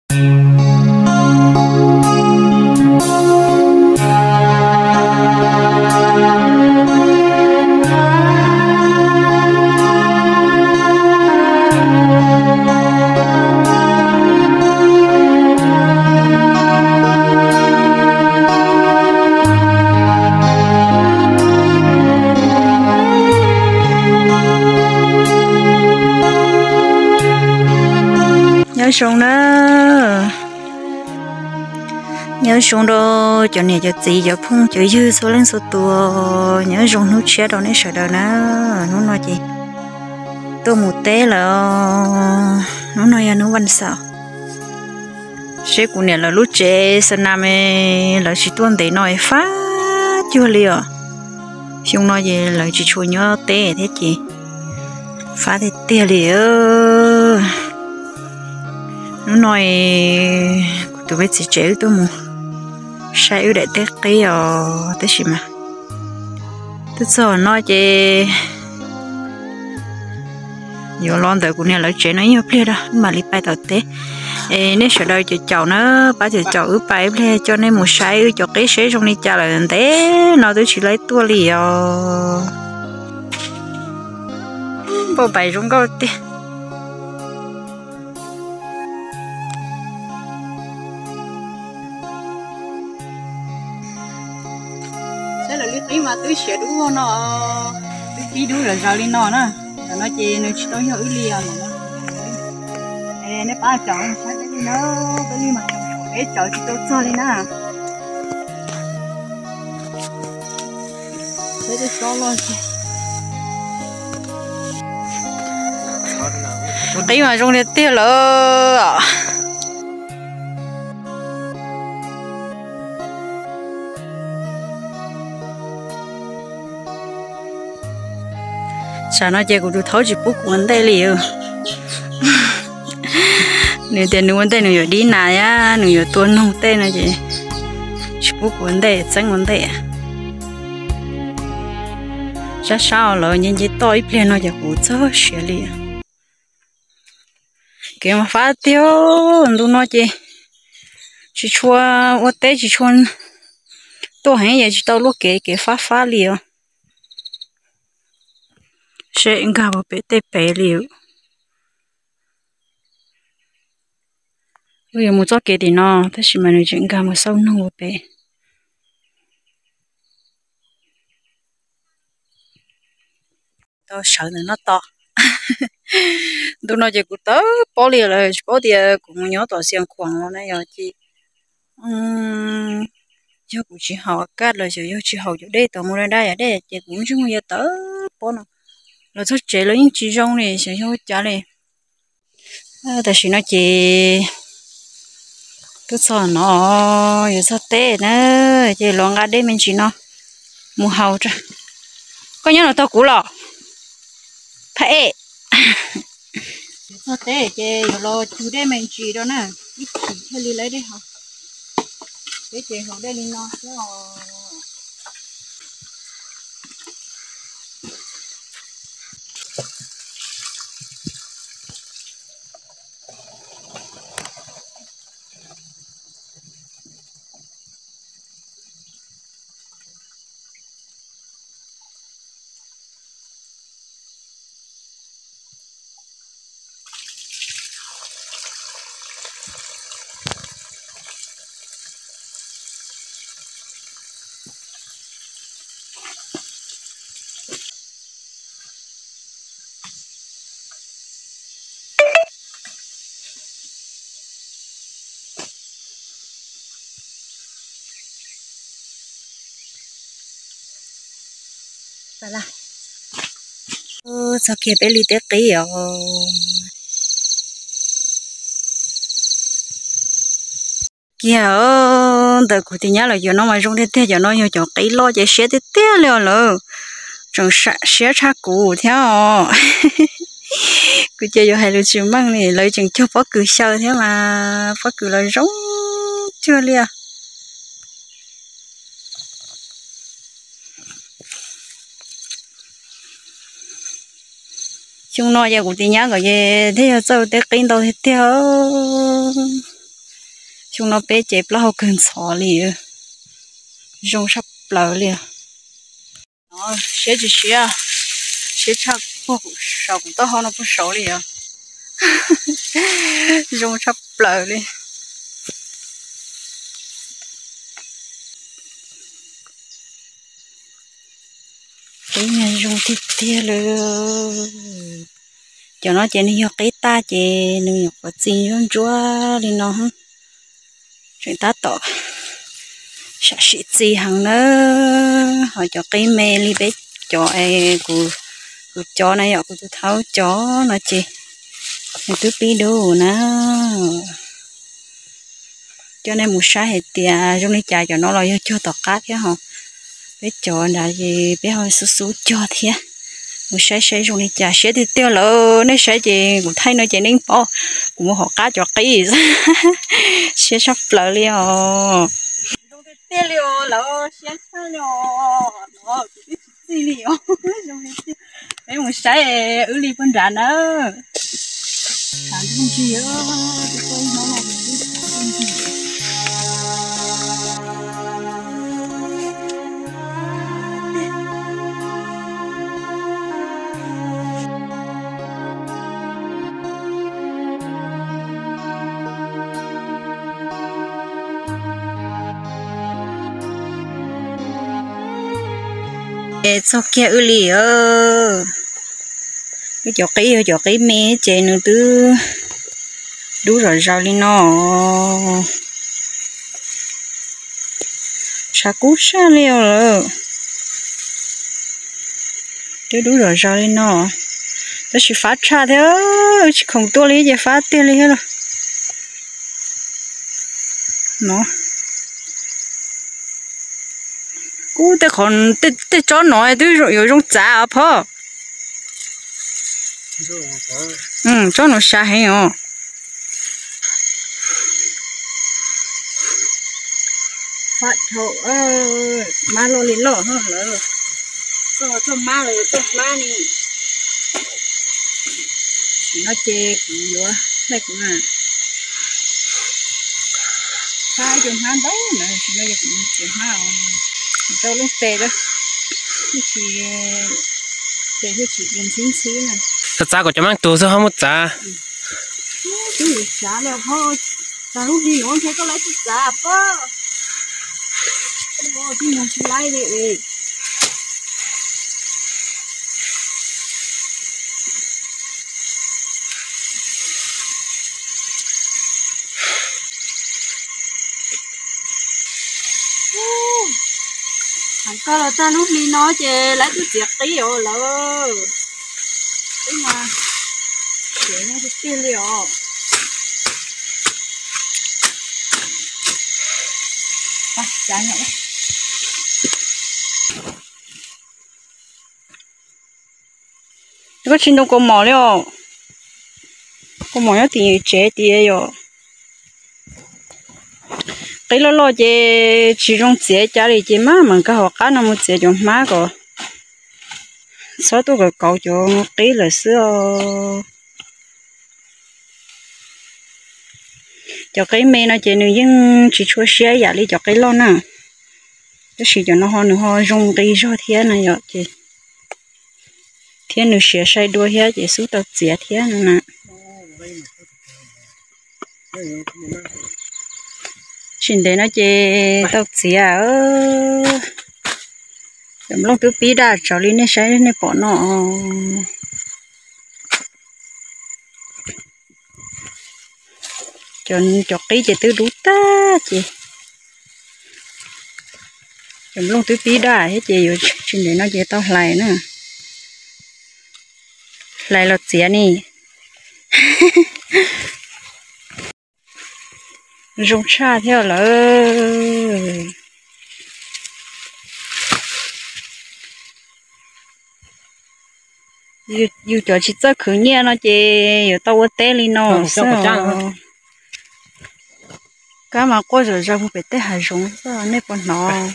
Nyob zoo na, nyob zoo rau cov niam cov txiv cov phooj cov ywg txhua leej txhua tus, nyob zoo hnub tshiab rau nej sawv daws na. Hnub no ces tuaj mus teb lawm, hnub no yog hnub vas xaum. Seb kuv niam lawv lub tsev xa nas me lawv tsis tuaj ntev no fab cuag li os. Xyoo no ces lawv tsis tshua nyob teb thiab ces fab tiag tiag li. Hnub no kuv tus me txiv tsev wb tuaj mus saib wb daim teb qib os, tab sis mas twb txog no ces yuav los ntawm kuv niam lawv tsev no ib nyuag pliag rau mam li pais tom teb. Es nej sawv daws caum caum na, pab caum caum wb pais ib pliag coj nej mus saib wb cov qib seb zoo li cas lawm, ntev no twb tsis laib tuaj li os. Npauj pais zoo nkauj tiag. Saib lawv li qib mas twb siav dub no, twb qib dub zom zaws li no na. Tam no ces nws tsis tau yog wb li os. Nej pab caum saib peb li na, peb li mas caum peb caum tsis tau txog li na. Qib mas zoo tiag tiag lawm. Tsam no ces kuv tus thaub tsis pub kuv ua ntej li. Nws tias nws ua ntej nws yuav dib nas thiab nws yuav tua noog tej no ces tsis pub kuv ua ntej, txeeb ua ntej. Sab sab lawv nce nce toj ib pliag no ces kuv txog siav li. Kev mas fab tiag, ntu no ces tsis tshua ua teb tsis tshua tuaj heev, yeej tsis tau luaj kev, kev fab fab li os. Seb nkag puag pem tej pem li. Wb yuav mus txoj kev tim no tab sis mas nws tseem nkag mus xauj noog ua pem. Tau sawv ntawm no tos. Ntu no ces kuv tawv pob li lawm, tsis paub tias kuv mus nyob tom Xias Khuam no na yog ces yog kuv tsis haus kaj los xyov yog tsis haus cov dej tod mus daj daj yam dej ces kuv ntsej muag yuav tawv pob no. Los txog tsev los yeej tsis zoo li xyov yog ua cas li. Tam sim no ces twb txog no, yuav txog teb na, ces los nqa dej me ntsis no mus haus rau. Koj nyob no tau kuv los? Phaj ej. Yuav txog teb ces yuav los cug dej me ntsis rau na, ib chim thiaj li lawv dej haus. Peb ces haus dej li no xwb os. Txog kiag peb li teb qib os. Kiag ntawm kuv tus nyab lawv cov no mas zoo tiag tiag, cov no yog cov qib loj ces siab tiag tiag li os lawm. Tseem siab tshaj kuv thiab os. Kuv ces yuav hais lus tsis meej li, lawv tseem cog pob kws xyaw thiab mas pob kws los zoo cuag li os. Xyoo no ces kuv tus nyab nkawd ces thiaj yog txawj teb qib ntau tiag tiag. Xyoo no peb ces plaub hau kawg ntxhov li, zoo tshaj plaws li. Siab tsis siab, siab tshaj puag saum kuv taub hau no puag saud li os. Zoo tshaj plaws li. Qib zoo tiag tiag li. Cov no ces nws yog qib tag ces nws nyuam qhuav txi ntsuab ntsuab li no. Tseem tab tom sam sim txi heev na. Ho cov qib me li peb cov es kuv, kuv cov na yom, kuv tus thaub cov no ces nws twb pib dub na. Coj nej mus saib hais tias zoo li cas, cov no los yog cog tom qab thiab ho. Peb cov nrad es peb ho xub xub cog thiab. Mus saib saib zoo li cas, siab tiag tiag lawm. Nej saib ces kuv thaij no ces nej paub kuv mus hauv qab cov qib. Siab tshaj plaws li os. Zoo tiag tiag li os lawm, siab tshaj li os. Txi li os. Peb mus saib wb li puag nrad na. Txog kiag wb li. Wb cov qib yog cov qib me ces nws twb dub zom zaws li no. Tshav kub tshaj li os lawm. Twb dub zom zaws li no, tab sis fab tshaj thiab, tsis khoom tuaj li ces fab tiag li thiab los. No, kub tej qhov, tej tsob no twb yuav zoo txav os phauj. Tsob no xya heev os. Fab dhau, mab loj li loj lawm. Txoj mab los yog txoj hmab ni. Sim no ces kuv yuav thaij kuv na. Fab cov hmab ntau na, sim no yog kuv cov hmab rau lub tes, tes thiaj tsis ntxhib ntxhib na. Txav txav kom cov mab tuag xwb ho muab txav. Twb yuav txav li ho, txav lub hli nuav ntshe koj laib tsis txav pob. Tsis laib li. Heev kawg los tag lub hli no ces laib twb txiav qib os lawm. Qib mas txiav nyob tiag tiag li os. Koj tsis ntoo kaus mom li os. Kaus mom nyob tim tsev tias yom. Qib loj loj ces tsis zoo txiav cas li ces mam mam nkag hauv qab no mus txiav cov hmab kom txhob tuaj kauv kauv cov qib lawm xwb os. Cov qib me no ces nws yeej tsis tshua siab yam li cov qib loj na. Tab sis cov no ho nws ho zoo nqi zog thiab na yom, ces thiab nws siav sai dua thiab ces xub tau txiav thiab no na. Tsis ntev no ces tau txiav. Cov nplooj twb pib daj tsaus li nej saib nej pom no. Cov qib ces twb dub tag ces cov nplooj twb pib daj thiab ces yuav tsis ntev no ces tau hlais na. Hlais los txiav ni. Zoo tshaj thiab lawm. Yus cov tsis txawj khwv nyiaj no ces yuav tau ua teb li no xwb. Kab mas quaj zom zaws puag pem tej hav zoov xwb nej puas hnov.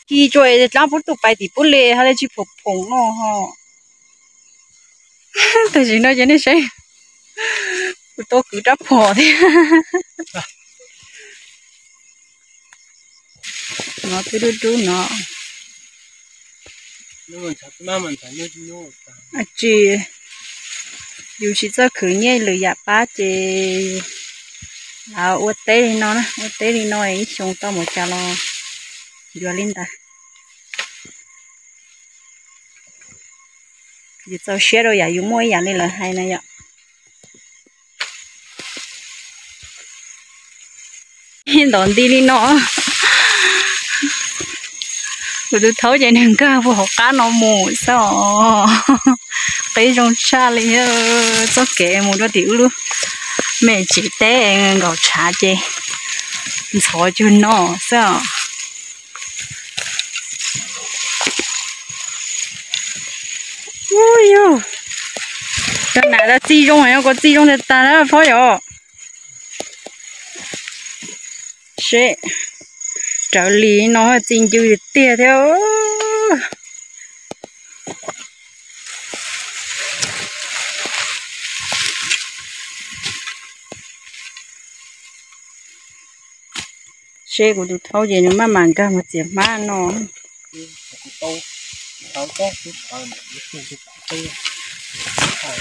Ci tsuas dlaab pub tus pais tim pub le ha le tsis phoom phoom no ho. Tam sim no ces nej saib, kuv tau kwv rab phom thiab. Twb dub dub no. Tsis, yus tsis txawj khwv nyiaj lwm yam pab ces ua teb li no, ua teb li no ib xyoo tau mus cas los yuav li ntawd. Yus txaus siab rau yam yus muaj ib yam li lawv hais na yom. Ntov nti li no. Kuv tus thaub ces nws nkag puag hauv qab no mus xwb os. Qeb zoo tshaj li. Txoj kev mus rau tim wb lub me tsev teb nkaum tshav ces ntxhov cuag no xwb os. Ub yug, cov nam txi zoo, koj txi zoo tag tag na phob yom. Seb, rawv li no txi ncw tiag thiab. Seb kuv tus thaub ces nws maj mam nkag mus txiav hmab no.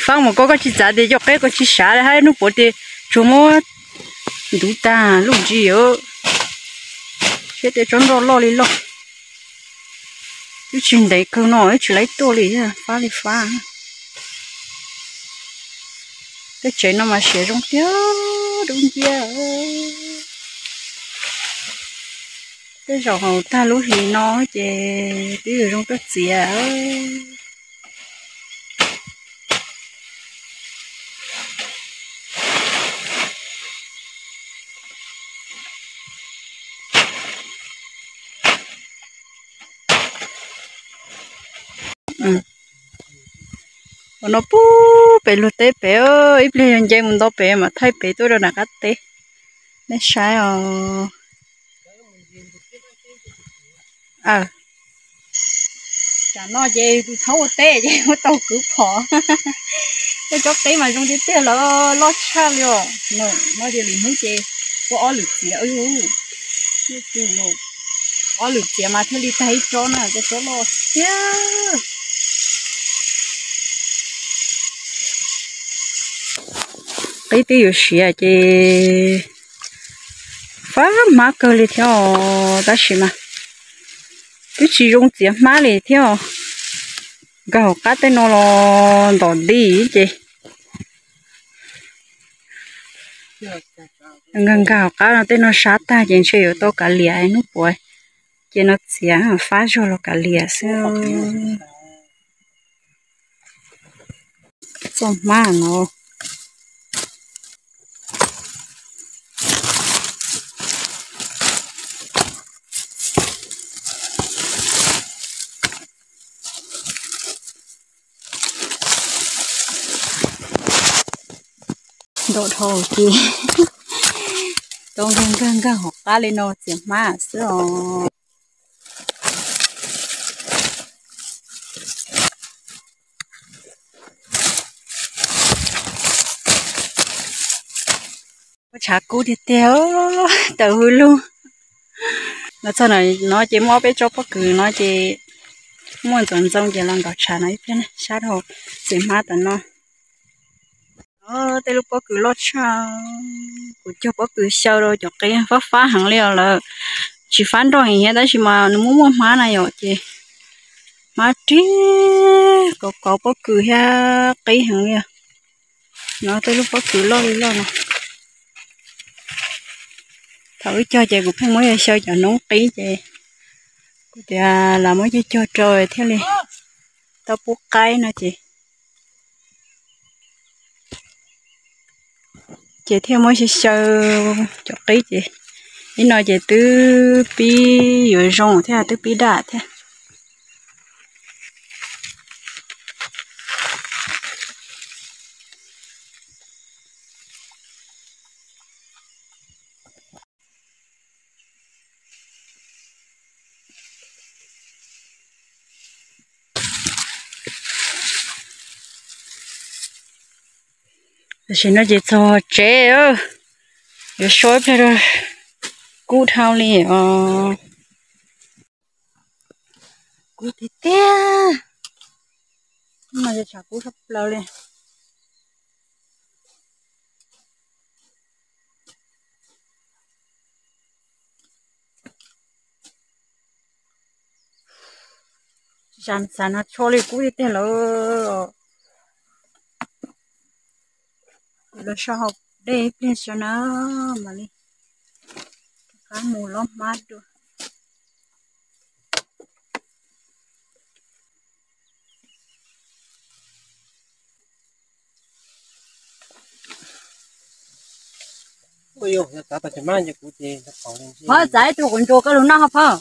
Faab mus koj, koj tsis txav tias cov qeb koj tsis sav hab hnub puav tias tsuas muab ntuv tag lub ntsis os. Seb tej tsob nroj loj li loj. Twb tsis ntev kawg no twb tsis laib tuaj li, fab li fab. Tej tsev no mas siav zoo tiag, dub nciab. Tej zaum tag lub hlis no ces twb yuav zoo tuaj txiav. Ua no pub pem luag teb pem, ib pliag yog nce mus nto pem mam thaij pem tuaj rau nram qab teb. Nej saib os. Tam no ces tus thaub ua teb ces ua tau kwv phom. Tej tsob qeb mas zoo tiag tiag lawm, loj tshaj li os. No tias lwm hnub ces ua ob lwm txiav, ob lwm txiav mas thiaj li tag ib tsob na, tej tsob loj thiab. Qeb twb yuav siav ces fab hmab kawg li thiab os, tab sis mas twb tsis zoo txiav hmab li thiab os. Nkag hauv qab tej no los ntom nti ces nkag nkag hauv qab no tej no sab tag ces ntshe yuav tau kav liam hnub puav ces no txiav fab zog los kav liam xwb. Txoj hmab no nto dhau ces tau nkag nkag nkag hauv qab li no txiav hmab xwb os. Tshav kub tiag tiag, tawm hws lug. Los txog no ces muaj ob peb tsob pob kws no ces muaj ntxoov ntxoo ces los nkaum tshav no ib pliag, sab dhau txiv hmab tam no. Tej lub pob kws loj tshaj, kuv cog pob kws xyaw rau cov qe fab fab heev li os lawm. Tsis fab nroj heev thiab tab sis mas nws muaj muaj hmab na yom ces hmab rig kov kov pob kws thiab qeb heev li. No tej lub pob kws loj li loj no. Thaum wb cog ces kuv pheej muab xyaw cov noob qeb ces kuv tias lam muab cog cog rau thiaj li tau pub qaib no ces, ces thiaj muab xyaw xyaw cov qeb ces ib no ces twb pib yuav zoo thiab twb pib daj thiab. Tam sim no ces txog tsev, yuav so ib pliag rau kub dhau li os. Kub tiag tiag, mas tshav kub tshaj plaws li. Xav no tsho li kub tiag tiag lawm. Los so hauv dej ib pliag xwb na, mam li rov qab mus lob hmab dua. Phauj, txav ib tug quav ntsuas koj lug noj hov phauj.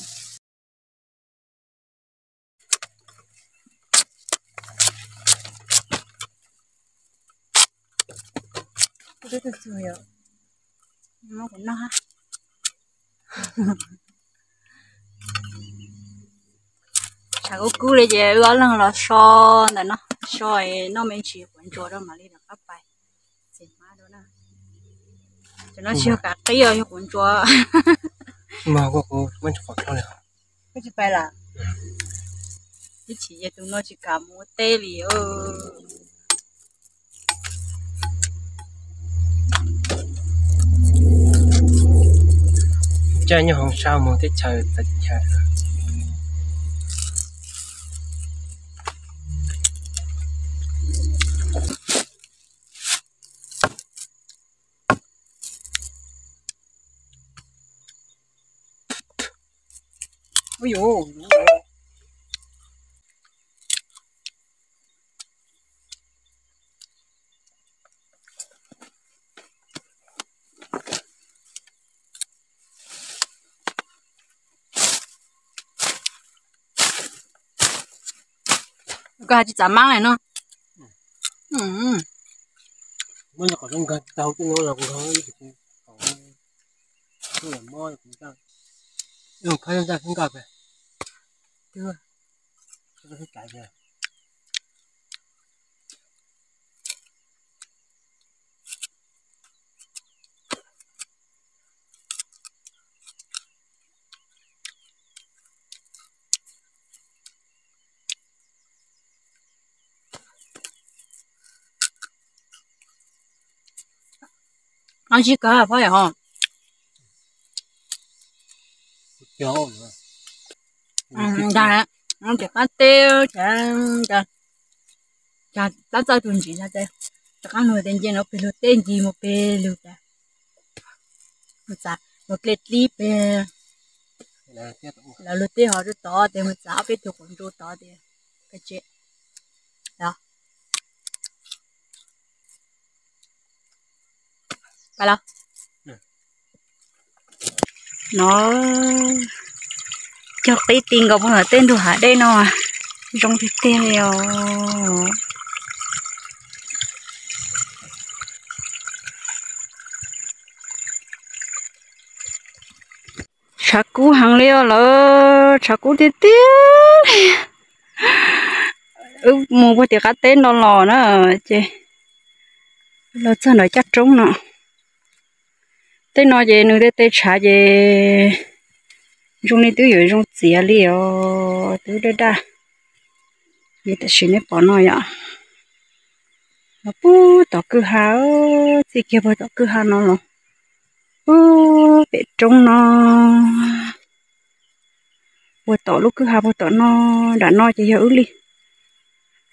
Tshav kub kub li ces wb ob leeg los so ntawm no, so noj me ntsis quav ntsuas rau mam li rov qab pais txiav hmab dua na. Cov no tsis yog kav qib os, yog quav ntsuas. Koj tsis pais lawm? Ib chim ces tus no tsis kam mus ua teb li. Caij nyob hauv sab mus teb chaws txawv chaw. Koj tsis txav mab lawm no. Ntsib kawg phauj yom. Ntag, tias qab teb, tab txawj tus ntsis no ces rov qab mus tias nce no pem lug teb, nce mus pem lug tas, mus txav mus dle dlib pem lawv lug teb hov rau tod ces mus txav ob peb tug quav ntsuas tod ces pais tsev. No cog qib ti nkaus puag tom tej ntug hav dej no, zoo tiag tiag li os. Tshav kub heev li os lawm, tshav kub tiag tiag li. Wb mus puag tim qab teb no los na, ces los txog nram caj roob no. Tej no ces nws tej teb tshav ces zoo li twb yuav zoo txiav li os, twb daj daj. Tam sim nej pom no yom, los puag tom kwj ha, txij kiag puag tom kwj ha no los puag pem roob no, puag tom lub kwj ha puag tom no, nram no ces yog wb li.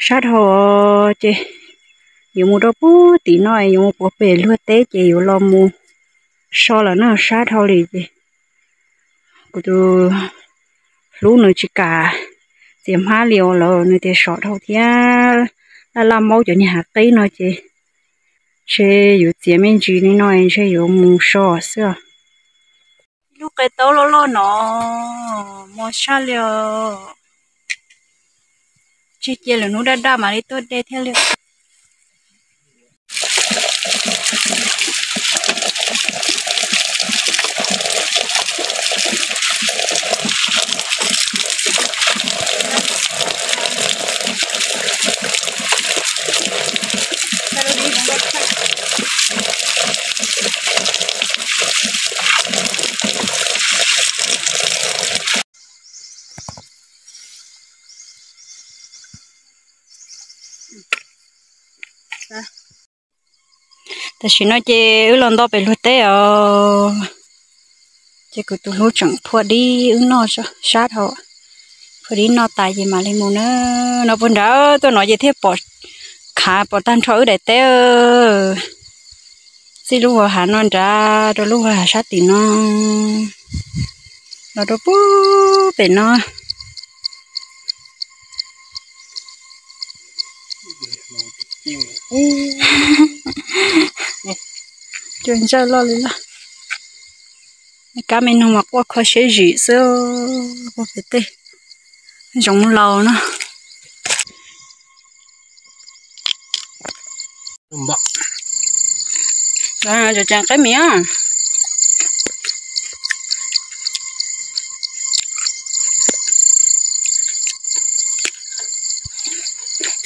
Sab dhau ces yuav mus rau puag tim no, yuav mus puag pem luag teb ces yuav los mus so lawm na, sab dhau li ces kuv tus hlub nws tsis kam txiav hmab li os lawm, nws tias sov dhau thiab laj laj maub cov niag hav qeb no ces ntshe yuav txiav me ntsis li no ntshe yuav mus so xwb os. Lub qe taub loj loj no mos sab li os. Tseg cia lwm hnub daj daj mam li tuaj de thiaj li. Tam sim no ces wb los nto pem luag teb os. Ces kuv tus hlub tseem phua dib wb noj sab dhau. Phua dib noj tas ces mam li mus na. No puag nrad tuaj no ces thiaj pom, khav pom tag nrho wb daim teb. Txij lub hav no nrad rau lub hav sab tim no, los rau pub pem no. Cua ntsawj loj li lawm. Kab me noog mas quaj kho siab zim xwb, quaj pem tej zoov laus no. Tseem qeb mis.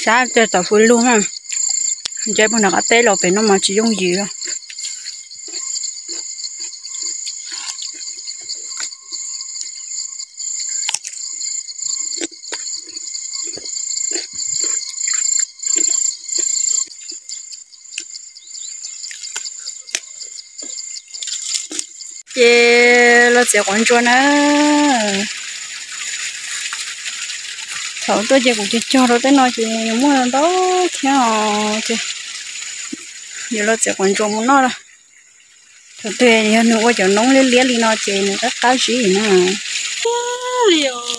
Sab tawm tom fws lug, ntshe puag nram qab teb los pem no mas tsis yooj yim os. Ces los txiav quav ntsuas na. Thaum tuaj ces kuv cog cog rau tej no ces muaj ntau thiab os. Ces yuav los txiav quav ntsuas mus noj. Thaum twg yog nws ua cov noob liab liab li no ces nws qab qab zib na. Thiab li os.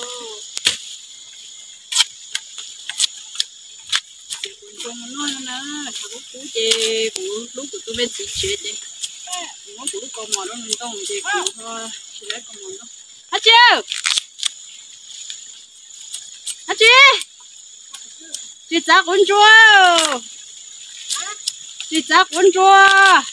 Kuv ntsuas mus noj no na, tshav kub kub ces kuv hlub kuv tus me txiv tsev ces kuv muab kuv lub kaus mom rau nws ntoo ces kuv ho tsis laib kaus mom ntoo. Ab tsi, ab tsi, tsis txav quav ntsuas, tsis txav quav ntsuas.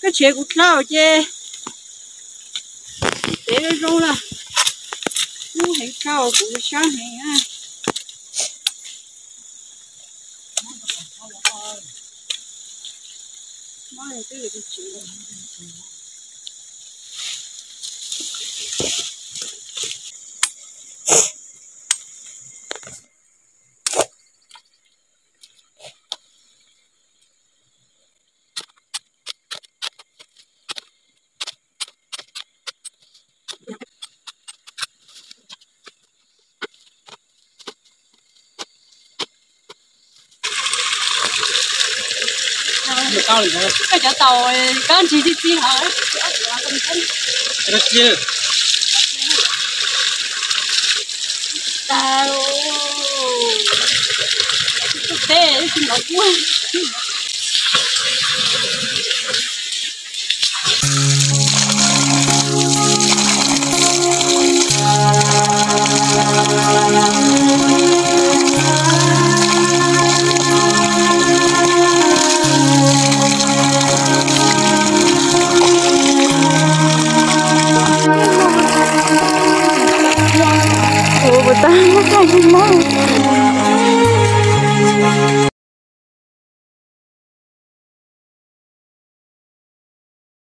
Koj tshev kuv dlhau ces, peb zoo lawm, kub heev dlhau kuv sab heev. Koj cov taus koj ntsis txi txi hov. Tag, teb tsis nov kuaj. Ua puas tag, tag tsis mob.